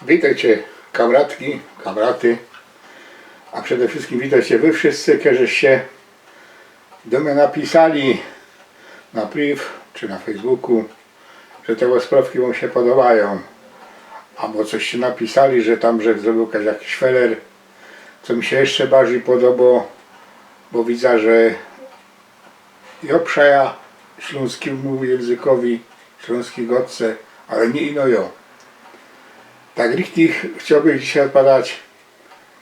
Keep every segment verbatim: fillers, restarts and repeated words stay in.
Witejcie, kamratki, kamraty, a przede wszyjskim witejcie wy wszyjscy, kerzyście do mie napisali na priv czy na Facebooku, że te ôsprŏwki wōm sie podobajōm, abo coście napisali, że tam żech zrobiōł jakiś feler, co mi sie jeszcze bardzij podobŏ, bo widzã, że jŏ przejã ślōnskimu jynzykowi, ślōnskij gŏdce, ale niy ino jŏ. Tak richtig chciołbych dzisiej ôdpadać,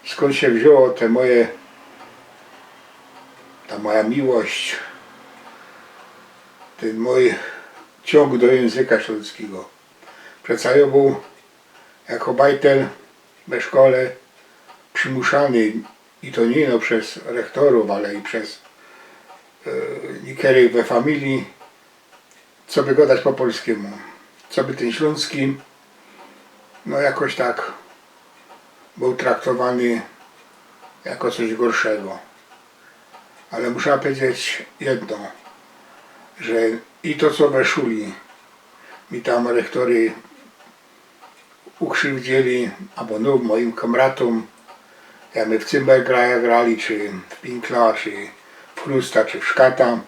skōnd sie wziyno te moje, ta moja miłość, tyn mōj ciōng do jynzyka ślōnskigo. Przeca jŏ bōł jako bajtel we szkole przimuszany, i to niy ino bez rechtorōw, ale i bez, e, niykerych we familiji, coby gŏdać po polskimu, coby tyn ślōnski, no, jakoś tak bōł traktowany jako coś gorszego. Ale muszã pedzieć jedno, że i to, co we szuli mi tam rechtory ukrzywdzili, abo, no, mojim kamratōm, jak my w cymbel graja grali, czy w pinkla, czy w chrusta, czy w szkata,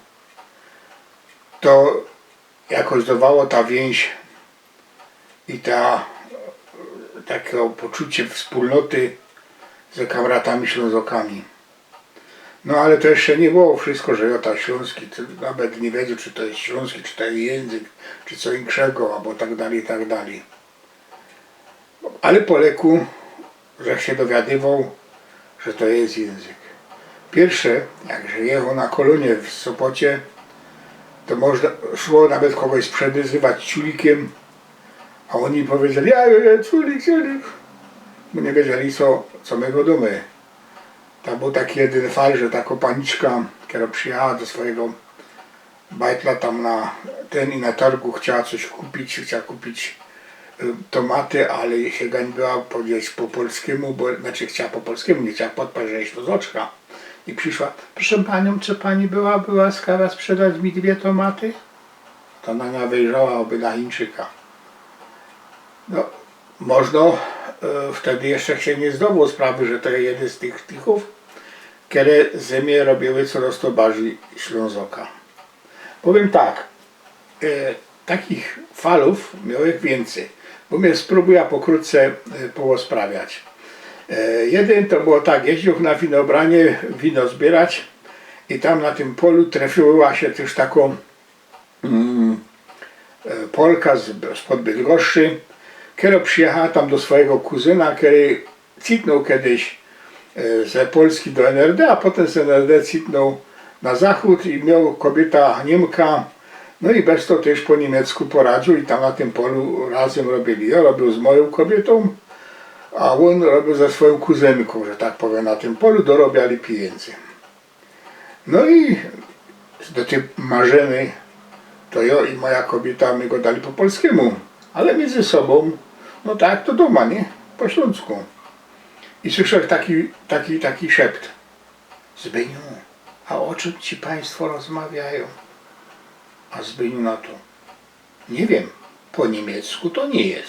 to jakoś dŏwało ta wiynź i ta, take poczucie wspōlnoty ze kamratami Ślōnzokami. No ale to jeszcze niy było wszyjsko, że jŏ ta ślōnski, to nawet niy wiedzioł, czy to je ślōnski, czy to je jynzyk, czy co inkszego, abo tak dalij, i tak dalij. Ale po leku żech sie dowiadywoł, że to je jynzyk. Piyrsze, jak żech jechoł na kolōnie w Sopocie, to można szło nawet kogoś przewyzywać ciulikiym, a ôni powiedzieli: „Ja, ja, ja, ciulik, ciulik”. Bo niy wiedzieli, co, co my gŏdōmy. Tam bōł taki jedyn fal, że takŏ paniczka, kerŏ przijechała do swojigo bajtla tam na tyn i na targu chciała coś kupić, chciała kupić, y, tomaty, ale sie gańbiła powiedzieć po polskimu, bo, znaczy, chciała po polskimu, niy chciała podpaść, że je Ślōnzoczka. I prziszła: „Proszę panią, czy pani byłaby łaskawa sprzedać mi dwie tomaty?” To na niã wyjrzała, ôby na Chińczyka. No, można, e, wtedy jeszcze sie niy zdowoł sprawy, że to jedyn z tych sztichōw, kere ze mie robiły corŏz to bardzij Ślōnzoka. Powiym tak, e, takich falōw miołech wiyncyj, bo mie sprōbujã pokrótce, e, poôsprawiać. E, jedyn to było tak, jeździōłech na winobranie, wino zbiyrać i tam na tym polu trefiła sie tyż takŏ, mm, e, Polka z, spod Bydgoszczy, kerŏ przijechała tam do swojigo kuzyna, kery cytnōł kedyś, e, ze Polski do N R D, a potym z N R D cytnōł na zachōd i mioł kobiyta Niymka. No i bez to tyż po niymiecku poradziōł i tam na tym polu razym robiyli. Jŏ robiōł z mojōm kobiytōm, a ôn robiōł ze swojōm kuzynkōm, że tak powiym, na tym polu, dorobiali pijynzy. No i do tyj Marzyny, to jŏ i moja kobiyta, my gŏdali po polskimu, ale miyndzy sobōm, no tak to dōma, niy? Po ślōnsku. I słyszech taki, taki, taki szept: „Zbyniu, a ô czym ci państwo rozmawiajōm?” A Zbyniu na to: „Niy wiym, po niymiecku to niy je”.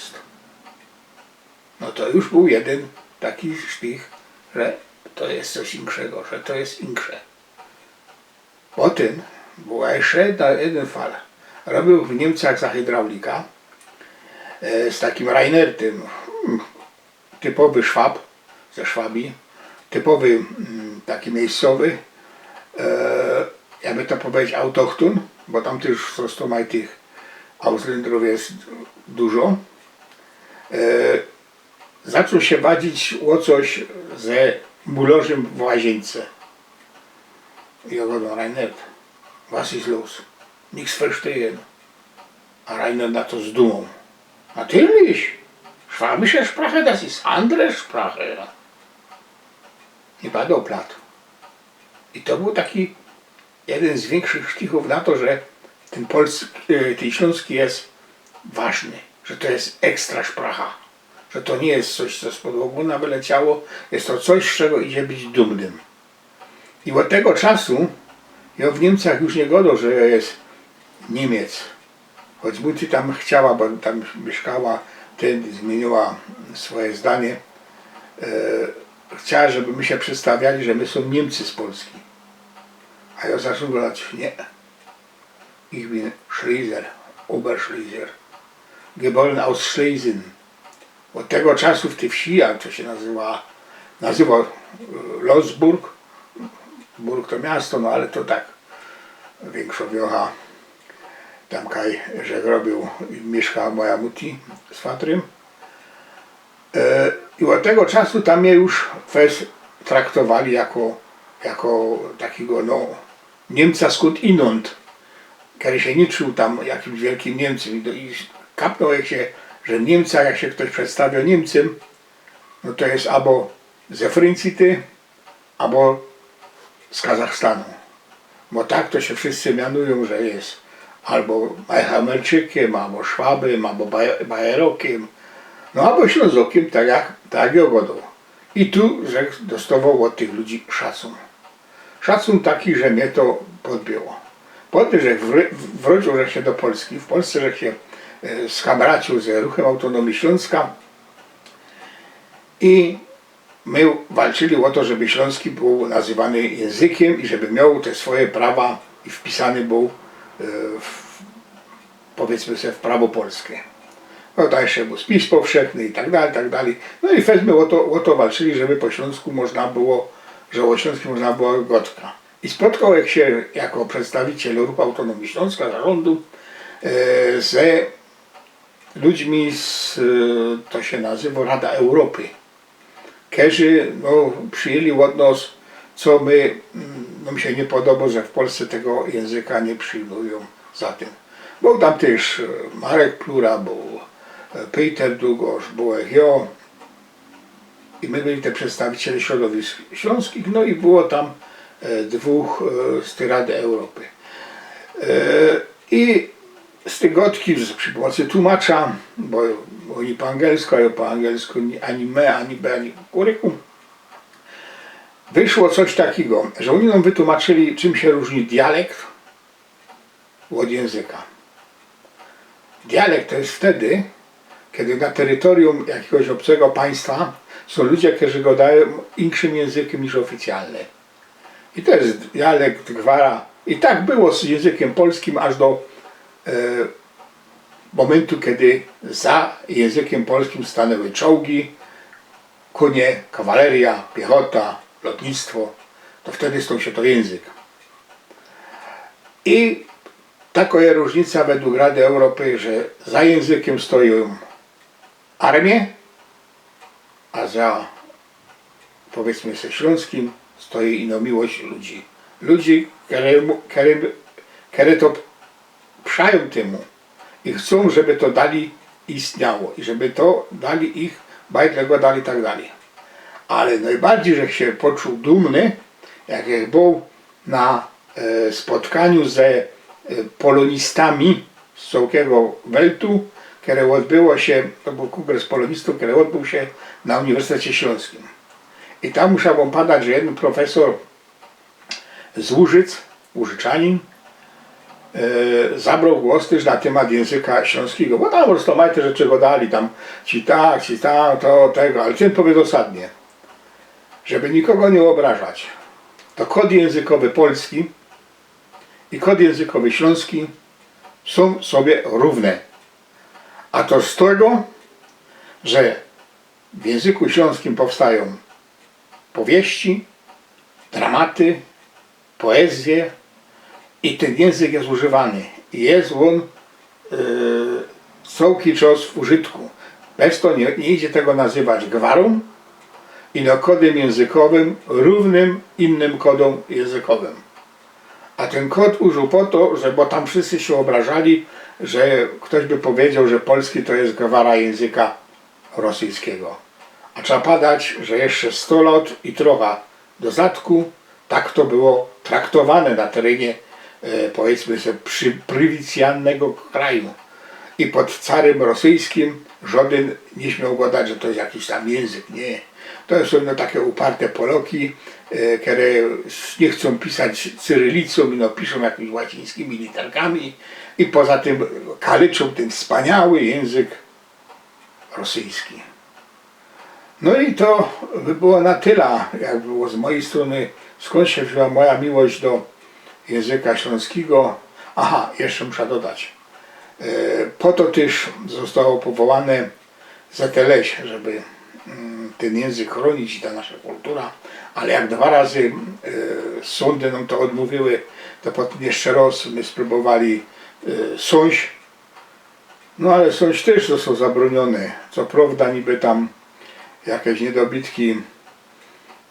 No to już bōł jedyn taki sztich, że to je coś inkszego, że to je inksze. Potym była jeszcze jedna, jedna fala. Robiōł w Niymcach za hydraulika, e, z takim Rainertym, hmm, typowy Szwab ze Szwabii, typowy, mm, taki miyjscowy, e, jakby to pedzieć, autochtōn, bo tam tyż zresztōm tych Ausländerōw je dużo. E, zaczōn sie wadzić ô coś ze mulorzym w łaziyńce. I jŏ gŏdōm: „Rainer, was ist los? Nichts verstehen.” A Rainer na to z dumōm: „Natürlich! Schwäbische Sprache, das ist andere Sprache.” I padoł plat. I to bōł taki jedyn z wiynkszych sztichōw na to, że tyn polsk-, e, tyn ślōnski je ważny, że to je ekstra szpracha, że to niy je coś, co spod ôgōna wyleciało, je to coś, z czego idzie być dumnym. I ôd tego czasu jŏ w Niymcach już niy gŏdōm, że jŏ je Niymiec. Choć Muti tam chciała, bo tam miyszkała, tyn zmiyniła swoje zdanie. E, chciała, żeby my sie przedstawiali, że my sōm Niymcy z Polski. A jŏ zaczōn gŏdać: „Nie. Ich bin Schlesier, Oberschlesier, geboren aus Schlesien”. Ôd tego czasu w tyj wsi, a to sie nazywa, nazywa, e, Loßburg. Burg to miasto, no ale to tak, wiynkszŏ wiocha. Tam kaj żech robiōł, miyszkała moja Muti z fatrym. E, i ôd tego czasu tam mie już fest traktowali jako, jako takigo, no, Niymca skōnd inōnd, kery sie niy czuł tam jakimś wielkim Niymcym. I, i kapnōł jak sie, że Niymca, jak sie ftoś przedstawiŏ Niymcym, no to je abo ze Fryncity, abo z Kazachstanu. Bo tak to sie wszyscy mianujōm, że je abo Mejhamerczykym, abo Szwabym, abo Baj-, Bajerokym, no abo Ślōnzokym, tak jak, tak jak jŏ gŏdōm. I tu żech dostŏwoł ôd tych ludzi szacun. Szacun taki, że mie to podbiyło. Potym żech wr-, wrōcił żech sie do Polski, w Polsce żech sie, e, skamracił ze Ruchym Autōnōmije Ślōnska i my walczyli ô to, żeby ślōnski bōł nazywany jynzykym i żeby mioł te swoje prawa i wpisany bōł, e, w, powiydzmy se, w prawo polske. No, tam jeszcze bōł spis powszechny i tak dalij, i tak dalij. No i fest my ô to, ô to walczyli, żeby po ślōnsku można było, że ô ślōnskim można było gŏdka. I spotkoł żech sie jako przedstawiciel Ruchu Autōnōmije Ślōnska, zarzōndu, e, ze ludźmi z, e, to sie nazywo Rada Europy. Kerzy, no, przijyli ôd nŏs, co my, mm, nōm sie niy podobo, że w Polsce tego jynzyka niy przijmujōm za tym. Bōł tam tyż, e, Marek Plura, bōł, e, Pejter Długosz, bōł jŏ. I my byli te przedstawiciele środowisk ślōnskich, no i było tam, e, dwōch, e, z tyj Rady Europy. E, i z tyj gŏdki, z, przi pōmocy tłumacza, bo ôni po angelsku, a jŏ po angelsku, ni-, ani me, ani be, ani kukuryku, wyszło coś takigo, że ôni nōm wytłumaczyli, czym sie rōżni dialekt ôd jynzyka. Dialekt to je wtedy, kej na terytorium jakigoś ôbcego państwa sōm ludzie, kerzy gŏdajōm inkszym jynzykym niż ôficjalny. I to je dialekt, gwara. I tak było z jynzykym polskim aż do, e, mōmyntu, kej za jynzykym polskim stanōły czołgi, kōnie, kawaleryjŏ, piechota, lotnictwo. To wtedy stōł sie to jynzyk. I takŏ je rōżnica wedle Rady Europy, że za jynzykym stojōm armie, a za, powiydzmy se, ślōnskim stoji ino miłość ludzi. Ludzi, kere, kere, kere to przajōm tymu i chcōm, żeby to dalij istniało i żeby to dalij ich bajdle gŏdali i tak dalij. Ale nojbardzij żech sie poczuł dumny, jak żech bōł na, e, spotkaniu ze, e, polōnistami z cołkigo weltu, kere ôdbyło sie, to bōł kōngres polōnistōw, kere ôdbōł sie na Uniwersytecie Ślōnskim. I tam muszã wōm padać, że jedyn profesōr z Łużyc, Łużyczanin, e, zabroł głos tyż na tymat jynzyka ślōnskigo, bo tam po prostu majte rzeczy gŏdali, tam ci tak, ci tam, to, tego, ale tyn powiedzŏł dosadnie, żeby nikogo niy ôbrażać, to kod jynzykowy polski i kod jynzykowy ślōnski sōm sobie rōwne. A to z tego, że w jynzyku ślōnskim powstajōm powieści, dramaty, poezyje i tyn jynzyk je używany. I je ôn, e, cołki czas w użytku. Bez to niy, niy idzie tego nazywać gwarōm, ino kodym jynzykowym, rōwnym innym kodōm jynzykowym. A tyn kod użōł po to, że, bo tam wszyscy sie ôbrażali, że ftoś by powiedzioł, że polski to je gwara jynzyka rosyjskigo. A trzeba padać, że jeszcze sto lot i trocha do zadku tak to było traktowane na terenie, e, powiydzmy se, przi-, prowincyjnego kraju. i pod carym rosyjskim żŏdyn niy śmioł gŏdać, że to je jakiś tam jynzyk. Niy. To sōm, no, take uparte Poloki, e, kere s-, niy chcōm pisać cyrylicōm, no, piszōm jakimiś łacińskimi literkami i poza tym kalyczōm tyn wspaniały jynzyk rosyjski. No i to by było na tela, jak było z mojej strōny, skōnd sie wziyna moja miłość do jynzyka ślōnskigo. Aha, jeszcze muszã dodać. E, po to tyż zostało powołane Z L S, żeby, mm, tyn jynzyk chrōnić i ta nasza kultura, ale jak dwa razy, e, sōndy nōm to ôdmōwiły, to potym jeszcze rŏz my sprōbowali, e, sōńś. No ale sōńś tyż został zabrōniōny. Co prŏwda niby tam jakeś niydobitki,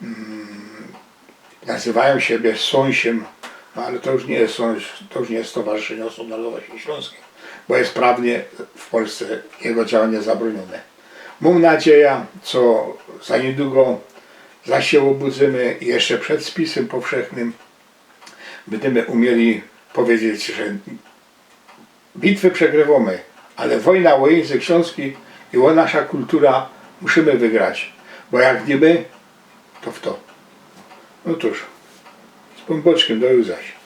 mm, nazywajōm siebie sōńsiem, no ale to już niy je sōńś, to już niy je Stowarzyszynie Ôsōb Nŏrdowości Ślōnskij, bo je prawnie w Polsce jego działanie zabrōniōne. Mōm nadzieja, co za niydługo zaś sie ôbudzymy i jeszcze przed spisym powszechnym bydymy umieli powiedzieć, że bitwy przegrywōmy, ale wojna ô jynzyk ślōnski i ô nasza kultura musimy wygrać, bo jak niy my, to fto? No cōż, z Pōnbōczkiym, do juzaś.